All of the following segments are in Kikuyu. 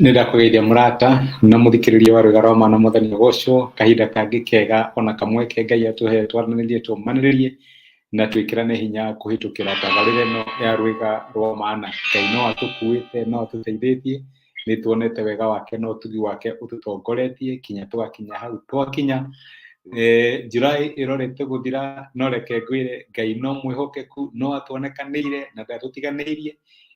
Nĩ ndakũgeithia mũrata na mũthikĩrĩria wa Rwĩga rwa Mana, Mwathani agocwo. Kahinda kangĩ kega ona kamweke Ngai atũhe twaranĩrie, tũmanĩrĩrie na twĩkĩrane hinya kũhĩtũkĩra tabarĩra ĩno ya Rwĩga rwa Mana. Ngai no atũkuĩte, no atũteithĩtie, nĩ tuonete wega wake na ũtugi wake ũtũtongoretie kinya tũgakinya hau twakinya. July ĩrorete gũthira, no reke ngwĩre Ngai no mwĩhokeku, no atuonekanĩire na ndatũtiganĩirie.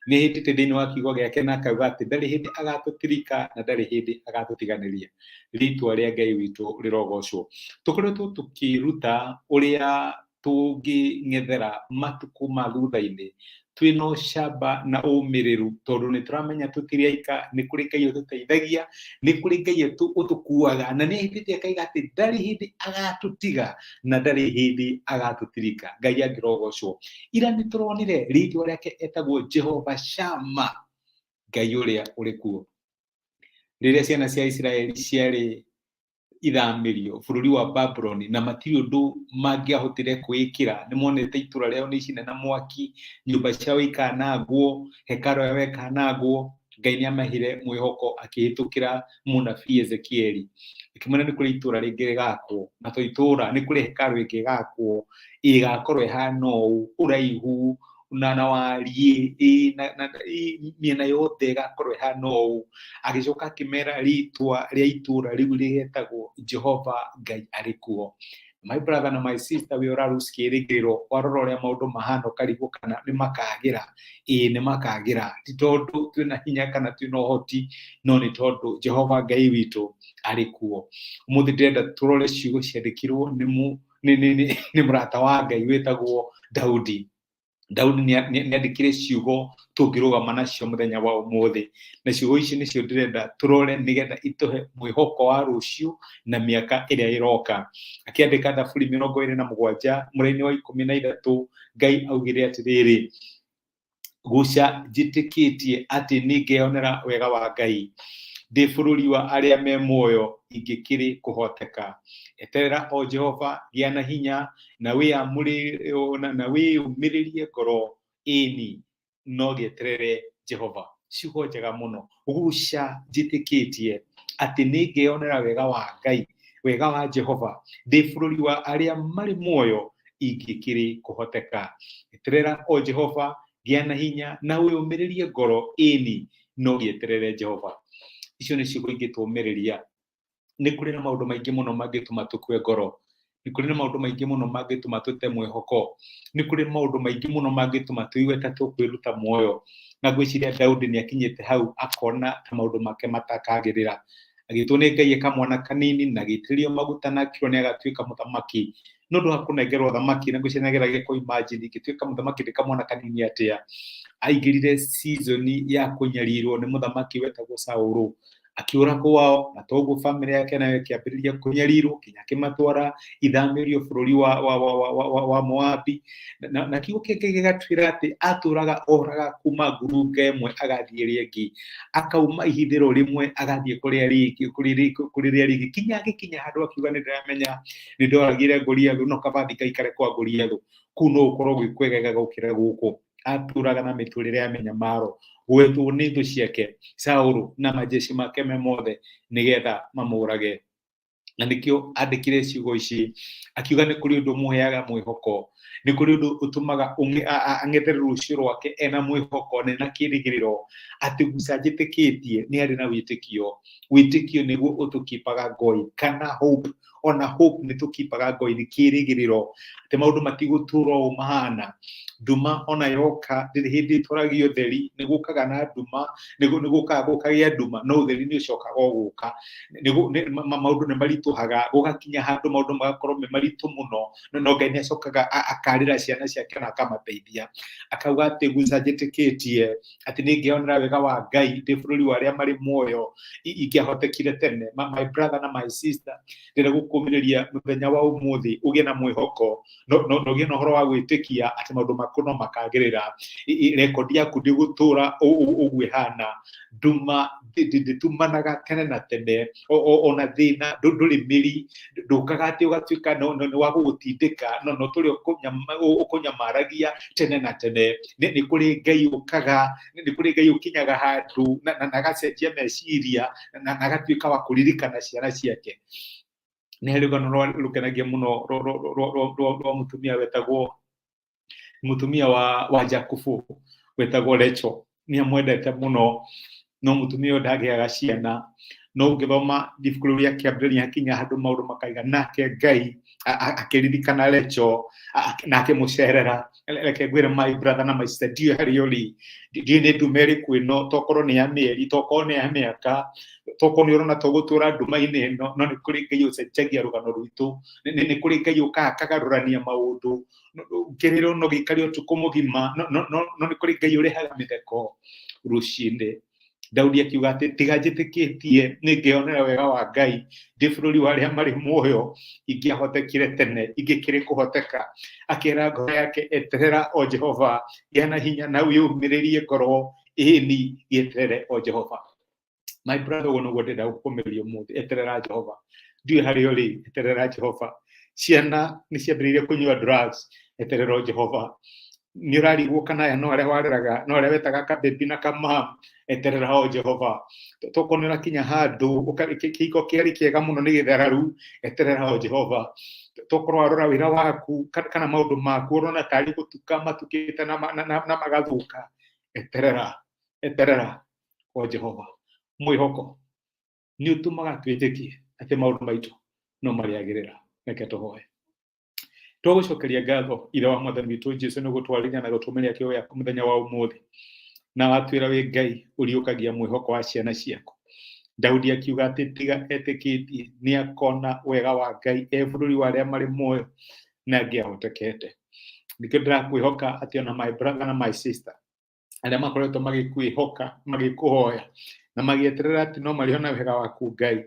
Nĩ hĩtĩte thĩinĩ wa kiugo gĩake na akauga atĩ ndarĩ hĩndĩ agatũtirika na ndarĩ hĩndĩ agatũtiganĩria. Rĩtwa rĩa Ngai witũ rĩrogocwo. Tũkoretwo tũkĩruta ũrĩa tũngĩng'ethera matukũ ma thutha-inĩ twĩna ũcamba na ũmĩrĩru, tondũ nĩ tũramenya tũtirĩ aika, nĩ kũrĩ Ngai ũtũteithagia, nĩ kũrĩ Ngai ũtũkuaga, na nĩ ahĩtĩte akaiga atĩ ndarĩ hĩndĩ agatũtiga na ndarĩ hĩndĩ agatũtirika. Ngai angĩrogocwo. Ira nĩ tũronire rĩtwa rĩake etagwo Jehova Shama, Ngai ũrĩa ũrĩ kuo. Rĩrĩa ciana cia Isiraeli ciarĩ ithamĩrio bũrũri wa Babuloni na matirĩ ũndũ mangĩahotire kwĩĩkĩra, nĩ monete itũra rĩao nĩ icine na mwaki, nyũmba ciao ikanangwo, hekarũ yao ĩkanangwo, Ngai nĩ amahire mwĩhoko akĩhĩtũkĩra mũnabii Ezekieli, akĩmwĩra nĩ kũrĩ itũra rĩngĩ rĩgakwo, na to itũra, nĩ kũrĩ hekarũ ĩngĩ ĩgakwo, ĩgakorwo ĩhana ũũ, ũraihu na wariĩ, mĩena yothe ĩgakorwo ĩhana ũũ. Agĩcoka akĩmera rĩtwa rĩa itũra rĩu rĩgetagwo Jehova Ngai arĩ kuo. My brother na my sister, wĩ ũraruci kĩrĩgĩrĩro, warora ũrĩa maũndũ mahana ũkarigwo kana nĩ makagĩra. Ĩĩ nĩ makagĩra, ti tondũ twĩna hinya kana twĩna ũhoti, no nĩ tondũ Jehova Ngai witũ arĩ kuo. Ũmũthĩ ndĩrenda tũrore ciugo ciandĩkirwo nĩ mũrata wa Ngai wĩtagwo Daudi. Daudi nĩ andĩkire ciugo tũngĩrũgama nacio mũthenya wa ũmũthĩ, na ciugo ici nĩcio ndĩrenda tũrore nĩgetha itũhe mwĩhoko wa rũciũ na mĩaka ĩrĩa ĩroka. Akĩandĩka Thaburi 27 mũraini wa 13, Ngai augire atĩrĩrĩ, guca njĩtĩkĩtie atĩ nĩngeyonera wega wa Ngai ndĩ bũrũri wa arĩa me muoyo ingĩkĩrĩ kũhoteka. Eterera o Jehova, gĩa na hinya na wĩyũmĩrĩrie ngoro, ĩni no gĩeterere Jehova. Ciugo njega mũno. Guca njĩtĩkĩtie atĩ nĩngeyonera wega wa Ngai, wega wa Jehova ndĩ bũrũri wa arĩa marĩ muoyo ingĩkĩrĩ kũhoteka. Eterera o Jehova, gĩa na hinya na wĩyũmĩrĩrie ngoro, ĩni no gĩeterere Jehova. Icio nĩ ciugo ingĩtũmĩrĩria. Nĩ kũrĩ na maũndũ maingĩ mũno mangĩtũma tũkue ngoro, nĩ kũrĩ na maũndũ maingĩ mũno mangĩtũma tũte mwĩhoko, nĩ kũrĩ maũndũ maingĩ mũno mangĩtũma tũigue ta tũkwĩruta muoyo. Na ngwĩciria Daudi nĩ akinyĩte hau akona ta maũndũ make matakagĩrĩra. Agĩtwo nĩ Ngai kamwana kanini na agĩitĩrĩrio maguta na akĩrwo nĩ agatuĩka mũthamaki. Nĩ ũndũ wa kũnengerwo thamaki, na ngwĩciria nĩ ageragia kũ imagine ingĩtuĩka mũthamaki ndĩ kamwana kanini atĩa. Aingĩrire season ya kũnyarirwo nĩ mũthamaki wetagwo Saũlũ. Akĩũra kwao, na toguo bamĩrĩ yake nayo ĩkĩambĩrĩria kũnyarirwo nginya akĩmatwara ithamĩrio bũrũri wa Moabi. Na kiugo kĩa Ngai gĩgatwĩra atĩ atũraga oraga kuma ngurunga ĩmwe agathiĩ ĩrĩa ĩngĩ, akauma ihithĩro rĩmwe agathiĩ kũrĩa rĩngĩ, kũrĩ rĩrĩa rĩngĩ, kinya agĩkinya handũ akiuga nĩ ndĩramenya nĩ ndoragire Goliathũ, no kaba thiĩ ngaikare kwa Goliathũ, kũu no gũkorwo gwĩ kwegega gũkĩra gũkũ. Atũraga na mĩtũrĩre ya mĩnyamaro, gwethwo nĩ thũ ciake Saũlũ na majeshi make me mothe nĩgetha mamũrage. Na nĩkĩo andĩkire ciugo ici akiuga nĩ kũrĩ ũndũ ũmũheaga mwĩhoko, nĩ kũrĩ ũndũ ũtũmaga ang'ethere rũciũ rwake ena mwĩhoko na ena kĩrĩgĩrĩro atĩ guca njĩtĩkĩtie nĩ arĩ na wĩtĩkio. Wĩtĩkio nĩguo ũtũkipaga going, kana hope. Ona hope nĩ tũkipaga going, kĩrĩgĩrĩro atĩ maũndũ matigũtũra ũũ mahana. Nduma ona yoka ndĩrĩ hĩndĩ ĩtwaragio ũtheri, nĩ gũkaga na nduma, nĩ gũkaga gũkagĩa nduma, no ũtheri nĩ ũcokaga o gũka. Maũndũ nĩ maritũhaga, gũgakinya handũ maũndũ magakorwo me maritũ mũno, no Ngai nĩ acokaga akarĩra ciana ciake na akamateithia. Akauga atĩ guca njĩtĩkĩtie atĩ nĩ ngeyonera wega wa Ngai ndĩ bũrũri wa arĩa marĩ muoyo ingĩahotekire tene. My brother na my sister, ndĩrenda Gũkũmĩrĩria mũthenya wa ũmũthĩ ũgĩe na mwĩhoko no ũgĩe na ũhoro wa gwĩtĩkia atĩ maũndũ maku no makagĩrĩra. Rekondi yaku ndĩgũtũra ũguo ĩhana. Nduma ndĩtumanaga tene na tene, ona thĩna ndũrĩ mĩri, ndũkaga atĩ ũgatuĩka nĩ wa gũgũtindĩka, no tũrĩ ũkũnyamaragia tene na tene. Nĩ kũrĩ Ngai ũkaga, nĩ kũrĩ Ngai ũkinyaga handũ na agacenjia meciria na agatuĩka wa kũririkana ciana ciake. Nĩ harĩ rũgano rũkenagia mũno rwa mũtumia wetagwo mũtumia wa Jakubu wetagwo Rachel. Nĩ amwendete mũno, no mũtumia ũyũ ndagĩaga ciana. No ũngĩthoma ibuku rĩu rĩa Kĩambĩrĩria hakinya handũ maũndũ makaiga, nake Ngai akĩririkana Rachel na akĩmũcerera. Reke ngwĩre my brother na my sister, ndiũĩ harĩa ũrĩ, ndiũĩ nĩ nduma ĩrĩkũ ĩno, tokorwo nĩ ya mĩeri, tokorwo nĩ ya mĩaka, tokorwo nĩ ũrona tũgũtũra nduma-inĩ ĩno, no nĩ kũrĩ Ngai ũcenjagia rũgano rwitũ, nĩ kũrĩ Ngai ũkaga akagarũrania maũndũ. Kĩrĩro no gĩikare ũtukũ mũgima, no nĩ kũrĩ Ngai ũrehaga mĩtheko rũcinĩ. Daudi akiuga atĩ tiga njĩtĩkĩtie nĩ ngeyonera wega wa Ngai ndĩ bũrũri wa arĩa marĩ muoyo, ingĩahotekire tene ingĩkĩrĩ kũhoteka. Akĩra ngoro yake, eterera o Jehova, gĩa na hinya na wĩyũmĩrĩrie ngoro, ĩni gĩeterere o Jehova. My brother, ũguo nĩguo ndĩrenda gũkũmĩrĩria ũmũthĩ, eterera Jehova. Ndiũĩ harĩa ũrĩ, eterera Jehova. Ciana nĩ ciambĩrĩirie kũnyua drugs, eterera o Jehova. Nĩ ũrarigwo kana aya no arĩa wareraga, no arĩa wetaga kabebi na kamam, eterera o Jehova. Tokorwo nĩ ũrakinya handũ kĩhiko kĩarĩ kĩega mũno nĩ gĩthararu, eterera o Jehova. Tokorwo warora wĩra waku kana maũndũ maku ũrona tarĩ gũtuka matukĩte na magathũka, eterera, eterera o Jehova. Mwĩhoko nĩ ũtũmaga twĩtĩkie atĩ maũndũ maitũ no marĩagĩrĩra. Reke tũhoe. Twagũcokeria ngatho Ithe wa Mwathani witũ Jesu nĩ gũtwarĩria na gũtũmĩria kĩo gĩaku mũthenya wa ũmũthĩ, na watwĩra wĩ Ngai ũriũkagia mwĩhoko wa ciana ciaku. Daudi akiuga atĩ tiga etĩkĩtie nĩ akona wega wa Ngai e bũrũri wa arĩa marĩ muoyo, na angĩahotekete. Nĩkĩo ndĩrakwĩhoka atĩ ona my brother na my sister arĩa makoretwo magĩkwĩhoka, magĩkũhoya na magĩeterera atĩ no marĩona wega waku Ngai,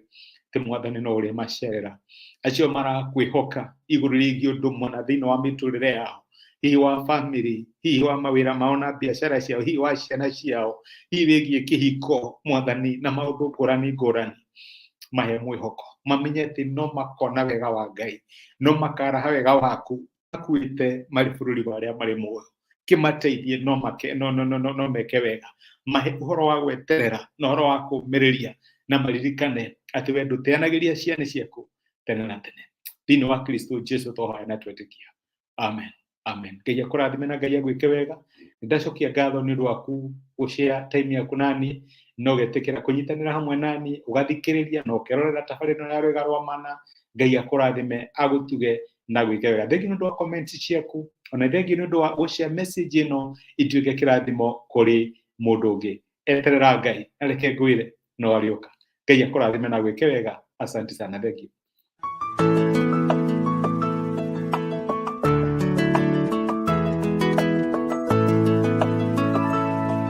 atĩ Mwathani no ũrĩmacerera. Acio marakwĩhoka igũrũ rĩgiĩ ũndũ mũna thĩinĩ wa mĩtũrĩre yao, hihi wa family, hihi wa mawĩra mao na biacara ciao, hihi wa ciana ciao, hihi wĩgiĩ kĩhiko, Mwathani, na maũndũ ngũrani ngũrani, mahe mwĩhoko, mamenye atĩ no makona wega wa Ngai, no makaraha wega waku makuĩte marĩ bũrũri wa arĩa marĩ muoyo. Kĩmateithie no make, no, no, no, no, no meke wega. Mahe ũhoro wa gweterera na ũhoro wa kũũmĩrĩria, na maririkane atĩ we ndũteanagĩria ciana ciaku tene na tene. Thĩinĩ wa Kristo Jesu twahoya na twetĩkia. Amen. Amen. Ngai akũrathime na Ngai agwĩke wega. Nĩndacokia ngatho nĩ ũndũ waku gũshare time yaku nani, na ũgetĩkĩra kũnyitanĩra hamwe nani, ũgathikĩrĩria na ũkerorera tabarĩra ĩno ya Rwĩga rwa Mana. Ngai akũrathime, agũtuge na gwĩke wega. Thengiũ nĩ ũndũ wa comments ciaku, ona thengiũ nĩ ũndũ wa gũshare message ĩno ituĩke kĩrathimo kũrĩ mũndũ ũngĩ. Eterera Ngai, na reke ngwĩre no arĩũka. Ngai akũrathime na gwĩke wega. Asante sana, thengiũ.